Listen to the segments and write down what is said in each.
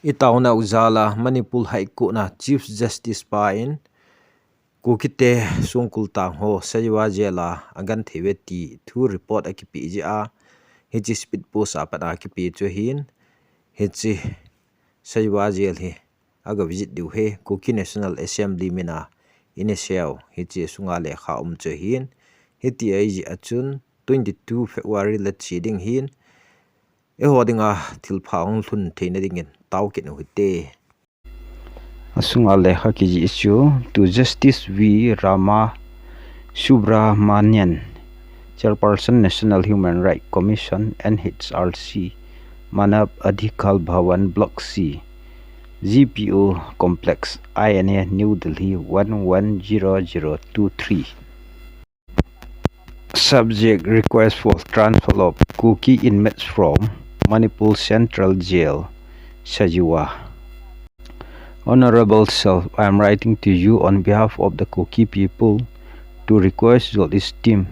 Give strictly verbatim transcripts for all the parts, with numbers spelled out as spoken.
I taona u jal a Manipur High Court na Chief Justice pa in Kukite songkul tang ho Sajiwa jail a agenthei uve ti thu report akipe jeh a, hiche speed post a pat a akipe chu ahin, hiche Sajiwa jail hi aga visit diu ahi, Kuki National Assembly min a inaseu, hiche sunga lekha um chu ahin, hiti ahi jeh a chun twenty two February le che ding ahin, eiho dinga thilpha hung lhun theina dingin tao kit u hite. Asunga lekha kijih chu, to Justice V Rama Subramanian, Chairperson National Human Rights Commission, N H R C, Manav Adhikar Bhavan, Block C, G P O Complex, I N A, New Delhi, one one zero zero two three. Subject: Request for transfer of Kuki inmates from Manipur Central Jail, Sajiwa. Honorable Self, I am writing to you on behalf of the Kuki people to request your esteemed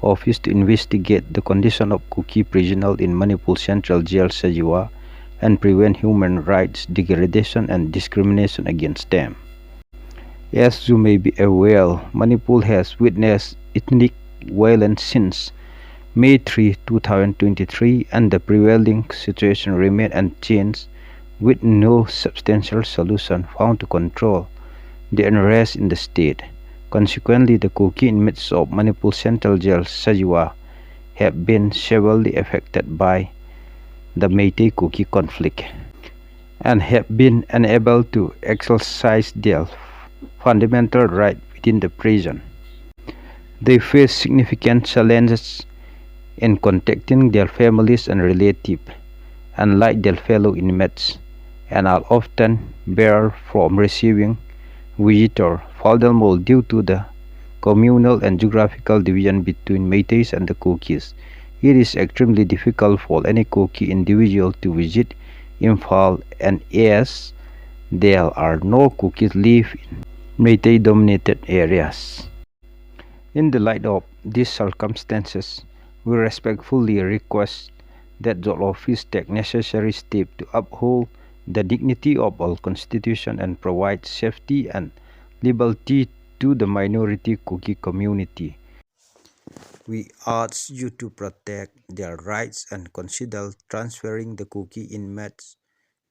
office to investigate the condition of Kuki prisoners in Manipur Central Jail, Sajiwa, and prevent human rights degradation and discrimination against them. As you may be aware, Manipur has witnessed ethnic violence since May three, two thousand twenty-three, and the prevailing situation remains unchanged, with no substantial solution found to control the unrest in the state. Consequently, the Kuki inmates of Manipur Central Jail, Sajiwa, have been severely affected by the Meitei-Kuki conflict and have been unable to exercise their fundamental right within the prison. They face significant challenges in contacting their families and relatives, unlike their fellow inmates, and are often barred from receiving visitors. Furthermore, due to the communal and geographical division between Meiteis and the Kukis, it is extremely difficult for any Kuki individual to visit Imphal, and as there are no Kukis live in Meitei-dominated areas. In the light of these circumstances, we respectfully request that your office take necessary steps to uphold the dignity of our constitution and provide safety and liberty to the minority Kuki community. We urge you to protect their rights and consider transferring the Kuki inmates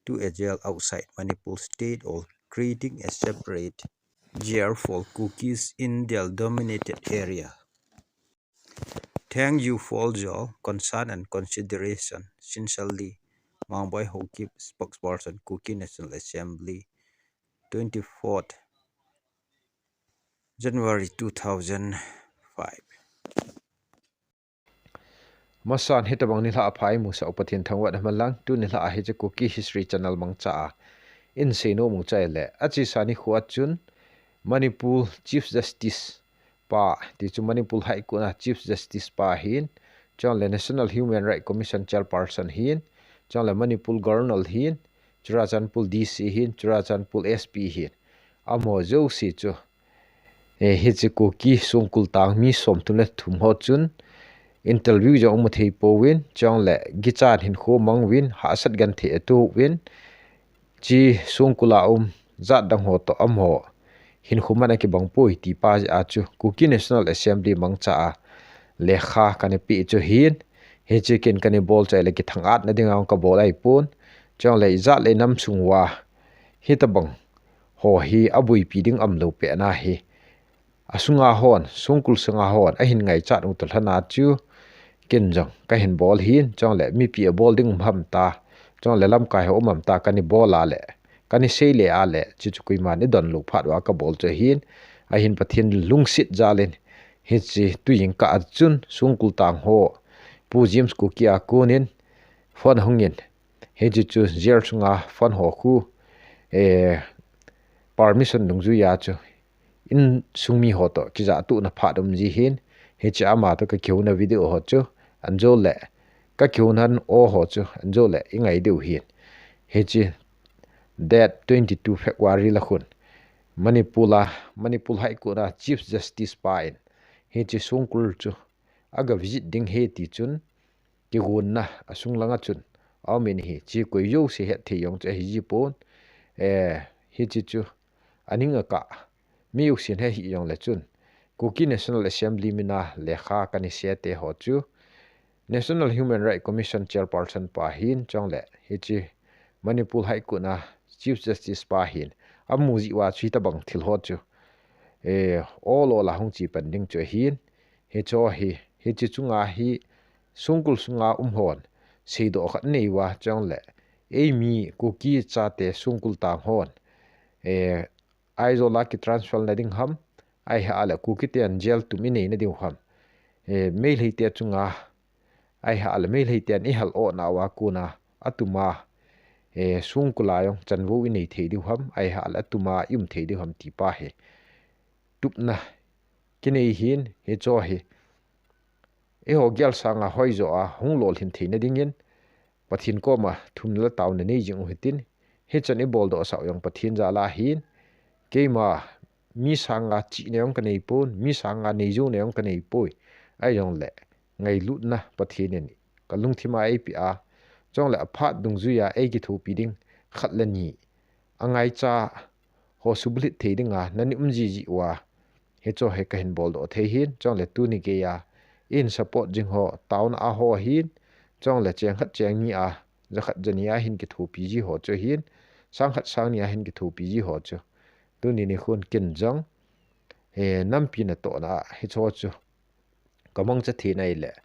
to a jail outside Manipur state or creating a separate jail for Kukis in their dominated area. Thank you for your concern and consideration. Sincerely, Mangboi Haokip, spokesperson, Kuki National Assembly, twenty-fourth January two thousand five. Masan hitabang nilhah apha imusah u Pathen thangvahna manlang, tuni nilhah a hiche Kuki History Channel mangcha a insei nom u chu ahile, achesa nikho a chun Manipur Chief Justice pa, ti chu Manipur High Court a Chief Justice pa ahin, chule National Human Rights Commission Chairperson ahin, chule Manipur Governor ahin, Churachandpur D C ahin, Churachandpur S P ahin, amaho jouse chu, eh, hiche Kuki songkul tang mi somthum le thum ho chun interview jong amu thei pouvin, chule kichat hinkho amang uvin, hahsat genthei atoh uvin, hiche songkul a um jat dang ho toh amaho hinkho man akibang poi ti pa jeh a chu Kuki National Assembly mangcha a lekha kana pe chu ahin, hiche ken kana bol chu ahile kithang-atna dinga kabol ahipon, chule ijat le inam sung uva hitabang ho hi aboipi ding umlou pet na hi, asunga hon, songkul sunga hon ahin ngaichat u toh lhon a chu, ken jong kahin bol ahin, chule mipi abol ding um ham ta, chule lamkai ho um ham ta kana bol a le, kana sei le a le, chuchu koiman idon lou phat uva kabol chu ahin, ahin Pathen lungset jal in, hiche tujingkah a chun songkul tang ho, Pu James Kuki a kon in phone ahung in, hiche chu jail sunga phone ho khu, eh, permission dungjui a chu insung mi ho toh kijahtohna phat um ji ahin, hiche ama toh kakihouna video ho chu, anjo le kakihouna o ho chu, anjo le ingai diu ahin. Hiche date twenty two February la khun Manipur a, Manipur High Court a Chief Justice pa in hiche songkul chu aga visit ding ahi ti chun, kigonna asung langa chun aum in ahi, hiche koi jouse hetthei jong chu ahi jipon. Eh, hiche chu aning akah mi jousen he hih jongle chun Kuki National Assembly mina lekha kana sei te ho chu National Human Rights Commission Chairperson pa hin chule hiche Manipur High Court a Chief Justice pa hin amu jeh uva chu hitabang thil ho chu, eh, ol ol a hung che pan ding chu ahin, hiche hi, hiche chunga hi songkul sunga um hon seidoh khat anei uva chule eimi Kuki chate songkul tang hon, eh, Aizawl a kitransfer na ding ham, ahileh Kuki ten jail tum inei na diu ham, eh, Meitei te chunga, ahileh Meitei ten ihal o nauva kona atum a, eh, songkul a jong chanvou inei thei diu ham, ahileh atum a i um thei diu ham ti pa hi tupna kinei hin, hiche hi eiho gel sanga hoijo a hung lolhin theina dingin Pathen koma thumna le taona nei jing u hitin, hichan i boldoh sah u jong Pathen jal a hin, keima mi sanga chihna jong ka nei pon, mi sanga neijou na jong ka nei poi. Ahijongle ngailutna Pathen in ka lungthim a eipeh a, chule aphat dungjuia eikithopi ding khat le ni, angaicha ho subulhit thei dinga nani um jiji uva, hiche hi kahin boldoh thei hin, chule tuni geiya ihin support jing ho, taona a ho hin, chule cheng khat cheng ni a, ja khat ja ni a hin kithopi ji ho chu hin, sang khat sang ni a hin kithopi ji ho chu tuni nikhon ken jong, eh, nampi natohna a hiche chu ka mangcha thei in ahileh,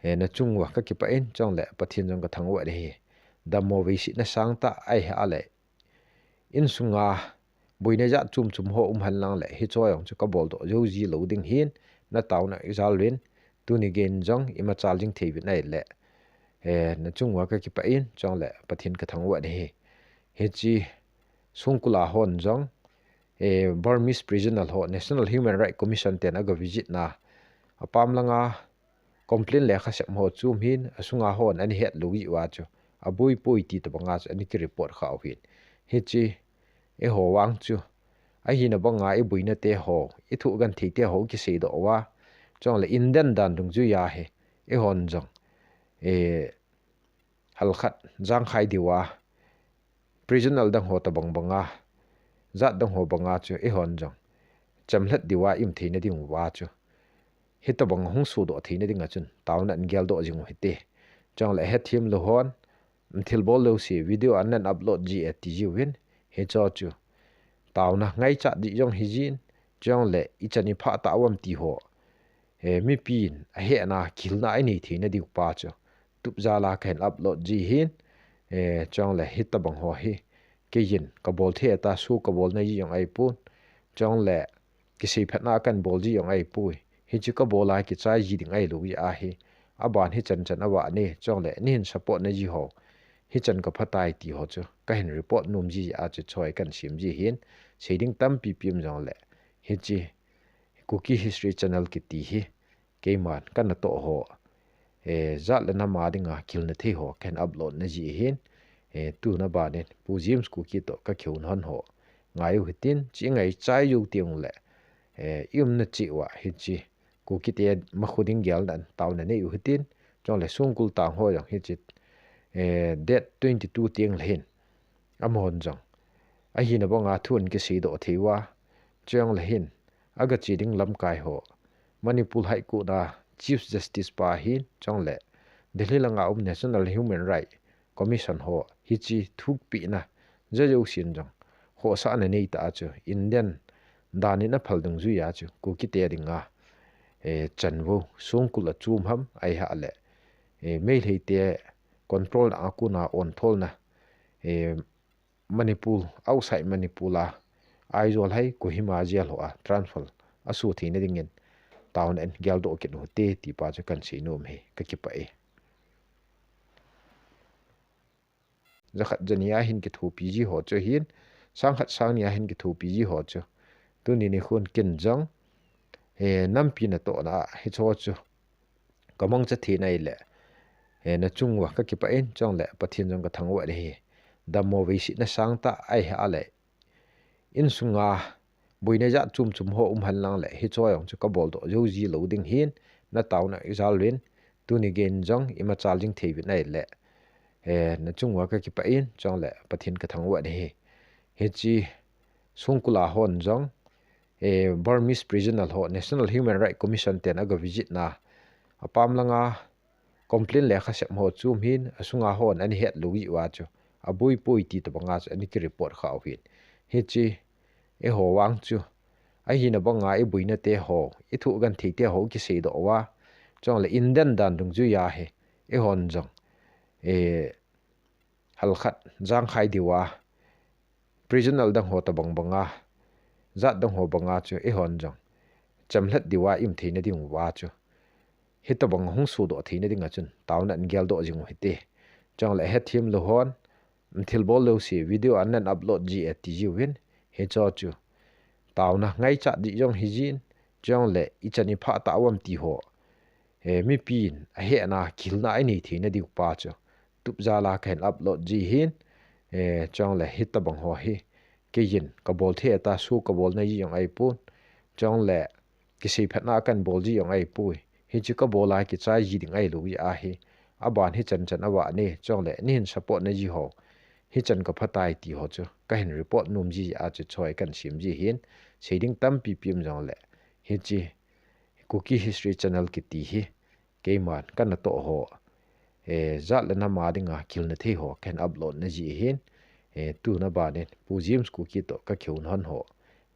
eh, na chung uva ka kipah in, chule Pathen jong ka thangvah in ahi. Dammo veisetna sangtah ahileh insunga boina jat chom chom ho um henlang le hiche jong chu ka boldoh jou ji lou ding hin, na taona jal uvin, tuni geiyin jong i machal jing thei uvin ahileh, eh, na chung uva ka kipah in, chule Pathen ka thangvah in ahi. Hiche songkul a hon jong, eh, Burmese prisoner ho National Human Rights Commission ten aga visit na, apam langa complain lekha sem ho chu um hin, asunga hon ana het lou jeh uva chu aboi poi ti tobanga chu ana kireport kha u hin. Hiche eiho vang chu ahina banga i boina te ho, i thoh genthei te ho kiseidoh uva, chule Indian dan dungjuia hi eihon jong, eh, halkhat jangkhai diuva, prisoner dang ho tobang banga, jat dang ho banga chu eihon jong chamlhat diuva i um theina diuva chu hitobang hung sodoh theina dinga chun taona in geldoh jing u hite. Chule hethem lou hon, thilbol lou se video an nan upload ji e ti jiuvin, hiche chu taona ngaichat ding jong hi jin, chule ichan iphah tauvam ti ho, eh, mipin ahehna, kihilna inei theina diu pa chu tup jal a kahin upload ji hin, eh, chule hitobang ho hi keiyin ka bol thei ta, show ka bolna ji jong ahipon, chule kisei phatna kan bol ji jong ahipoi. Hiche ka bol a kichai ji ding ahilou jeh a hi, aban hichan chan a vah ne, chule neihin support na ji ho, hichan ka phatai ti ho chu kahin report nom ji jeh a chu hiche kan sem ji hin, sei ding tampi pi um jongle hiche Kuki History Channel kiti hi keiman ka natoh ho, eh, jat le nam a dinga kihilna thei ho kahin upload na ji hin, eh, tuna banin Pu James Kuki toh ka kihou hon ho ngai u hitin, hiche ngaichai jou teng le, eh, i umna cheh uva hiche Kuki te makhu ding gelna in taona nei u hitin, chule songkul tang ho jong hiche, eh, date twenty two teng le hin amahon jong ahina banga thu an kiseidoh thei uva, chule hin aga che ding lamkai ho, Manipur High Court a Chief Justice pa hin, chule Delhi langa um National Human Rights Commission ho, hiche thupehna ja jousen jong khohsahna nei ta a chu Indian dan in aphal dungjuia chu Kuki te dinga, eh, chanvou songkul a chom ham ahileh, eh, Meitei te control na a kona ontholna, eh, Manipur, outside Manipur a, Aizawl hai Kohima jail ho a transfer aso theina dingin taona in geldoh kit u hite ti pa chu kan sei nom hi, ka kipah e. Jakhat jani a hin kithopi ji ho chu hin, sangkhat sangni a hin kithopi ji ho chu tuni nikhon ken jong, eh, nampi natohna a hiche chu ka mangcha thei in ahileh, eh, na chung uva ka kipah in, chule Pathen jong ka thangvah in ahi. Dammo veisetna sangtah ahileh insunga boina jat chom chom ho um henlang le hiche jong chu ka boldoh jou ji lou ding hin, na taona jal uvin, tuni geiyin jong i machal jing thei uvin ahileh, eh, nachung uva kakipah in, chule Pathen kathangvah nahi. Hiche songkul a hon jong, eh, Burmese prisoner ho, National Human Rights Commission ten aga visit na, apam langa complain lekha sem ho chu um hin, asunga hon ana het lou jeh uva chu, aboipoi ti tobanga chu ana kireport khah u hin. Hiche, eiho vang chu, ahina banga iboina te ho, ithoh genthei te ho kiseidoh uva, chule Indian dan dungjuiya hi, eihon jong, eh, halkhat jangkhai diuva, prisoner dang ho tobang banga, jat dang ho banga chu eihon jong, chamlhat diuva ium theina diuva chu, hitobang hung sodoh theina dinga chun, taona in geldoh jing u hite. Chule hethem lou hon, thilbol lou se, video anan upload ji e ti jiuvin, hicho chu, taona ngaichat jeh jong hijin, chule ichan iphah tauvam ti ho, eh, mipin ahehna, kihilna inei theina diu pa chu, tup jala kahin upload ji hin, eh, chule hitobang ho hi, keiyin kabol thei ta, show kabol naji jong ahipon, chule kiseiphatna kahin bol ji jong ahipoi. Hiche kabol a kichai ji ding ahilou jeh ahi. Aban hichan chan avah ne, chule neihin support naji ho, hichan kaphatai ti ho chu, kahin report nom ji jeh a chu choi kahin sem ji hin, sei ding tampi pi um jongle, hiche Kuki History Channel kiti hi, keiman kanatoh ho, eh, jat le nam a dinga kihilna thei ho kahin upload na ji hin, eh, tuna banin Pu James Kuki toh kakihou hon ho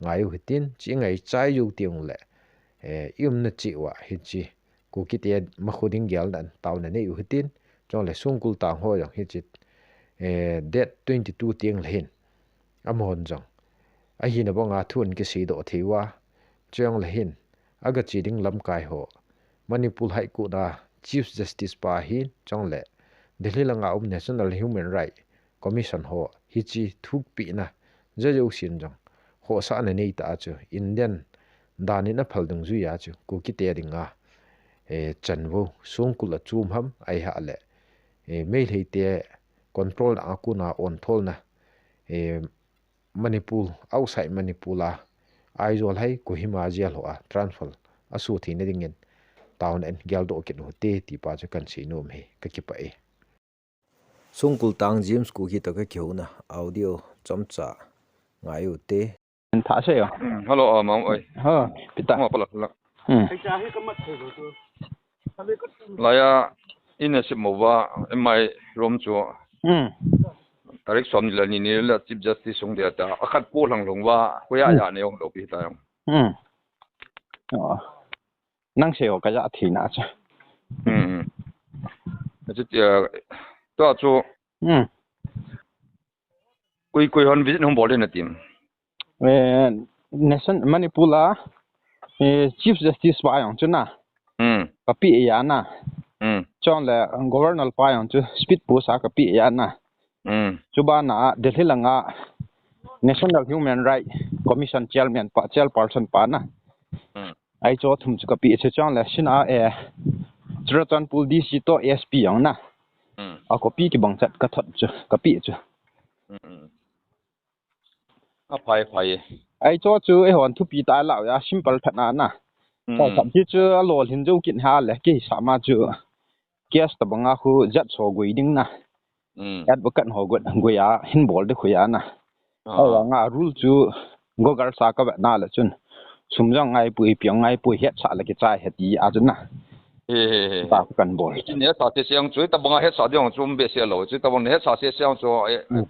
ngai u hitin, chu ingaichai jou teng uleh, eh, iumna cheh uva hiche Kukite makhu ding gelna in taona nei u hitin, chule songkul tang ho jong hiche, eh, date twenty two teng le hin, amahon jong ahina banga thu ahin kiseidoh thei uva, chule hin, agache ding lamkai ho, Manipur High Court a Chief Justice pa hin, chule Delhi langa um National Human Rights Commission ho, hiche thupehna ja jousen jong, khohsahna neitah a chu, Indian dan in aphal dungjuiya chu, Kukite dinga, eh, chanvou songkul achom ham, ahileh, eh, Meiteite control na a kona ontholna, eh, Manipur, outside Manipur a, Aizawl hai, Kohima jail ho a transfer asoh theina dingin, taona in geldoh kit u hite ti pa chu kahin seinom ahi, kakipah e. Songkul tang James Kuki toh kakihouna audio chomcha ngai u hite. Tha sei o. Hmm, hello, ah, Mang oi. Ha, pita. Ma pala pala. Hmm. Laiya, ina sip mo uva, M I room chu. Hmm. Tarik som ni le ni ni le Chief Justice hung ding ati a. Akhat po lhang lhung uva, koiya ya nei hung lou pi ta jong. Hmm. Oh. Nang sei o kaja thina cha. Hmm. Achu tia, tua chu. Hmm. Koi, koi hon visit hung bol ding atim. Eh, Nation, Manipur a, eh, Chief Justice pa jong chu na. Hmm. Kapeh a na. Hmm. Chule Governor pa jong chu speed post a kapeh a na. Hmm. Chubana Delhi langa National Human Rights Commission Chairman pa, Chairperson pa na. Hmm. Ahi chu thum chu kapeh chu chule sina, eh, Churachandpur D C toh S P jong na. Hmm. A copy kibang chat kathot chu, kapeh chu. Hmm, hmm. Aphai, phai. Ahi chu chu eihon thupi tah a la uva simple tah na na. Hmm. Sa sap hi chu alolhin jou kit hih le kei sa ma chu. Case tobanga khu judge ho gui ding na. Hmm. Advocate ho gui, gui a hin bol ding khu a na. Ah. Ahivanga rule chu Google sa kavet na le chun. Sum jong ngaipui, piang ngaipui, hetsah le kichai ahi ti a chu na. He, he, he, he. Ta kahin bol. Hiche nehsah sese jong chu, tobanga hetsah ding jong chu um behseh lou. Hiche tobang nehsah sese jong chu, eh, hmm.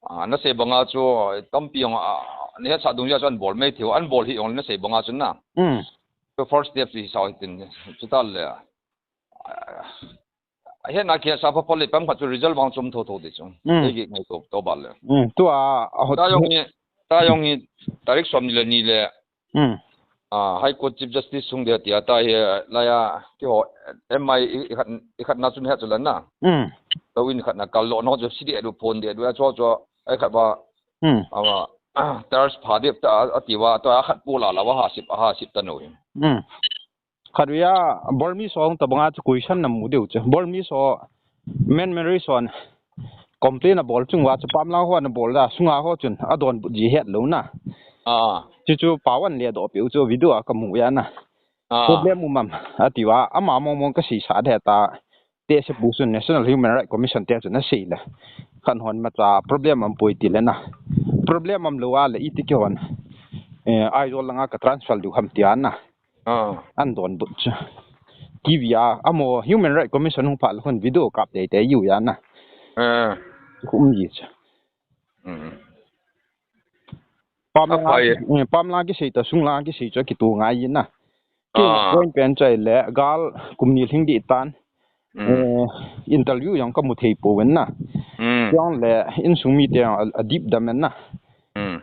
Ah, nasei banga chu, tampi jong, ah, nehsah dungjui a chu ahin bol mai thei u, ahin bol hih jongle nasei banga chu na. Hmm. Chu first step chu hisah u hitin, chuti le. Ah, ahetna kisa pha pha le pam khat chu result vang chu um tho tho ding chu. Hmm. Ei gel ngai to, to ba le. Hmm, tua, a hot. Ta jong hi, ta jong hi, tarik som ni le ni le, Hmm. Ah, High Court Chief Justice hung ding ati a, ta hi, laiya, keiho, M I i, i khat, i khat na chun hi chu la na. Hmm. Tua in khat na kal lou na chu si ding a du phone ding a du a chu chu, ahi khat ba. Hmm. Ama, ah, terrace pha ding ta, ati uva, tua khat po la la uva ha sip, ha sip ta nou hi. Hmm. Khat vei a, Burmese ho tobanga chu question na mu diu chu. Burmese ho, Myanmar ho chun complain abol chung uva chu pamlang ho ana bol a, sunga ho chun adonbut ji het lou na. Ah. Chu chu pao ahin ledoh peh u chu video a kamu a na. Ah. Problem um am, ati uva, ama mong mong kasei sah ding ta. te se pu sun National Human Rights Commission te chu na sei le. Khan hon ma cha problem am poi ti le na. Problem am lo a le i ti ki hon. Eh, Aizawl langa ka transfer diu ham ti a na. Ah. An don but chu. T V a, amo Human Rights Commission hung pha le hon video kap te te yu ya na. Ah. Kum yi chu. Mm. Pamla, Apai. Eh, pamla kisei ta, sungla kisei chu kitu ngai na. Ki Ah. point pen chai le, gal kum ni hling di tan. Mm. Eh, interview jong ka mu thei poi na. Mm. Jong le, insung mi te jong a, a dip dam na. Mm.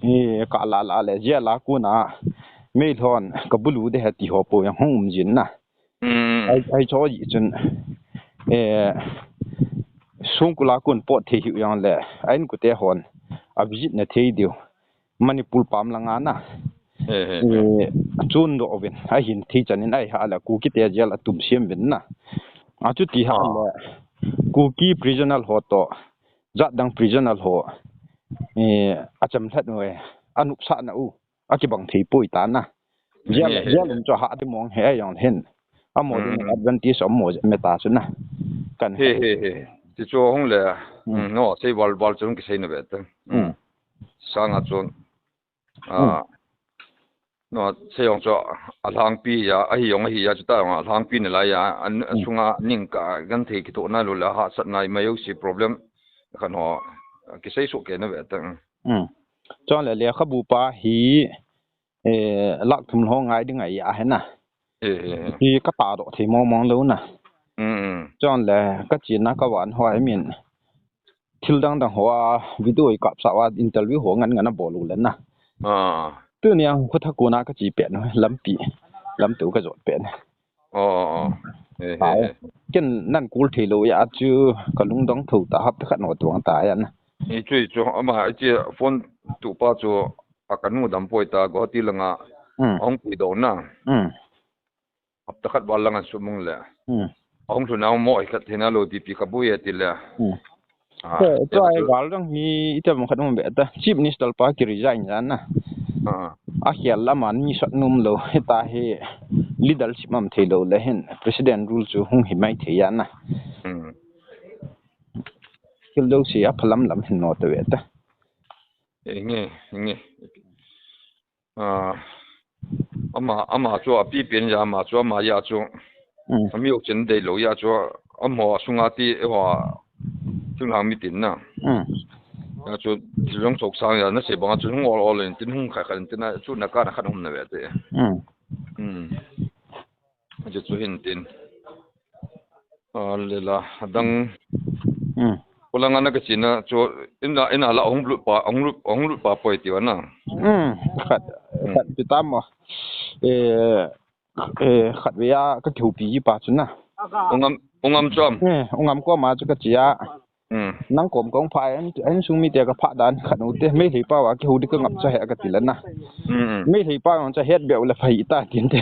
Eh, ka la la le, jia la ku na. Mei lhon, ka bulu de ha ti ho po jong hung um jin na. Mm. Ai, ai cho ji chun, eh, sungkul a kun pot thei hiu jong le, a inkute hon, a visit na thei diu. Manipur pam langa na. He, he, he. Eh, chun do vin, a hin thei chan in ai ha la Kuki te jel a tum siam vin na. A chu ti ha Ah. le, Kuki prisoner ho to, jat dang prisoner ho, eh, a cham lhat noi, a nupsa na u, a kibang thei poi ta na. Jel, He, he, jel he. um chu ha de mong he jong hin. A mo Mm. din advantage a mo me ta chu na. Kan He, he. he, he. Ti chu hung le, Mm. mm, no, sei val, val chu hung kisei na ve ta. Mm. Mm. Sanga chun. Mm. Ah. No, sei jong chu a lhangpi ya, a hi jong a hi ya chu ta jong a lhangpi na lai ya, an, Mm. sunga ning ka gan thei kitoh na lo le hahsat nai mai u si problem. Khan ho, kisei su ke na ve ta. Mm. Chon le lekhabu pa hi, eh, lakh thum lhon ngai ding ahi a he na. Eh, eh, eh. Hi ka ta doh thei mong mong lou na. Mm, mm. Chon le ka chi na ka van ho, I mean, thil dang dang ho a video i kap sa a interview ho ngan ngan a bol u le na. Ah. Tuni a khu tha ku na ka chi pet no lampi. Lam tu ka jot pet na. Oh, oh, oh. Eh, eh, Ai. eh. Ken nan kul thei lou ya chu ka lungdong tho ta hap ta khat no tuang ta ya na. I chu, i chu, ama, i chi phone tu pa chu a ka nu dam poi ta Guwahati langa. Mm. A hung pui do na. Mm. Hapta khat val lang an sumung le. Mm. A hung lhun a mo i khat thei na lo ti pi ka bu ye ti le. Mm. Ah, Te, te tua chu ai gal dang hi i te mo khat mo be ta. Chief Minister pa ki resign ya na. Ah. A hial lam an mi sat num lo. Hita hi leadership am thei lo le hin. President rule chu hung hi mai thei ya na. Mm. Kil do si a phalam lam hin no ta ve ta. Eh, nge, nge. Ah, ama, ama chu a pi pen ya, ama chu ama ya chu. Mm. A mi ok chen dei lo ya chu, a mo a sunga ti, e ho a, chung hang mi tin na. Mm. Ya chu, thil jong chok sang ya, na sei bang a chu hung ol ol in tin hung khai khai in tin na, chu na ka na khan hum na ve te. Mm. Mm. Achu chu hin tin. A, le la, adang. Hmm. Kolanga na ka china chu, ina, ina la hung lut pa, hung lut, hung lut pa poi ti wa na. Hmm. Khat, Hmm. khat pi tam mo. Eh, eh, khat ve a ka kihupi ji pa chu na. Ungam, ungam chom. Eh, ungam ko ma chu ka chia. Hmm. Nang kom kong pha en, en sung mi te ka pha dan khat u te, Meitei pau a kihu di ka ngap cha he ka ti la na. Hmm. Meitei pau cha het be u la phai ta tin te.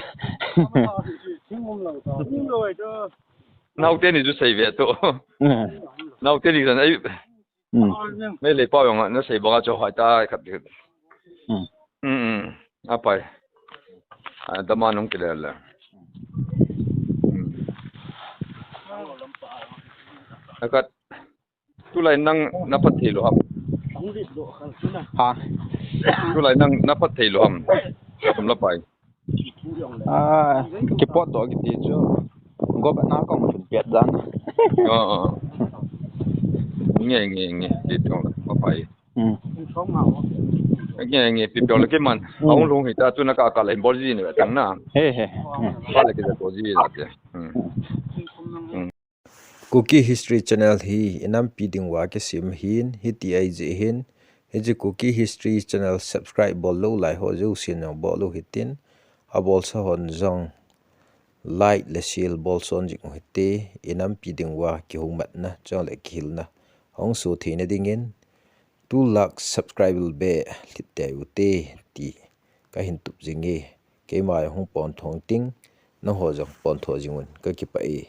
Nau te ni chu sei ve to. Hmm. Nau te ni zan ai. Hmm. Meitei pau jong na sei banga cho hai ta khat. Hmm. Hmm. Apai. A, dama nung kile le. Hmm. Akat Tulai nang na phat thei lou ham? Ha? Tulai nang na phat thei lou ham? Sum la pai. Ah, kipot doh kiti chu. Go ba na kong thun pet dan. Oh, oh. Nge, nge, nge. Ti tong la, pa pai. Hmm. Nge, nge, pi piong la kiman. Hmm. Aung lung hi ta chu na ka ka la hin bol ji ni ve tang na. He, he. Hmm. Ba le ki da bol ji la te. Hmm. Hmm. Kuki History Channel hi i nampi ding uva kisem hin, hiti ahi jeh hin, hiche Kuki History Channel subscribe bol lou lai ho jousen jong bol u hitin, abolsa hon jong like le share bol son jing u hite, i nampi ding uva kihoumatna, chule kihilna hung soh theina dingin, two lakh subscriber beh lhit tei u hite, ti kahin tup jing e, keima jong hung pontho ting, nangho jong pontho jing un, kakipah e.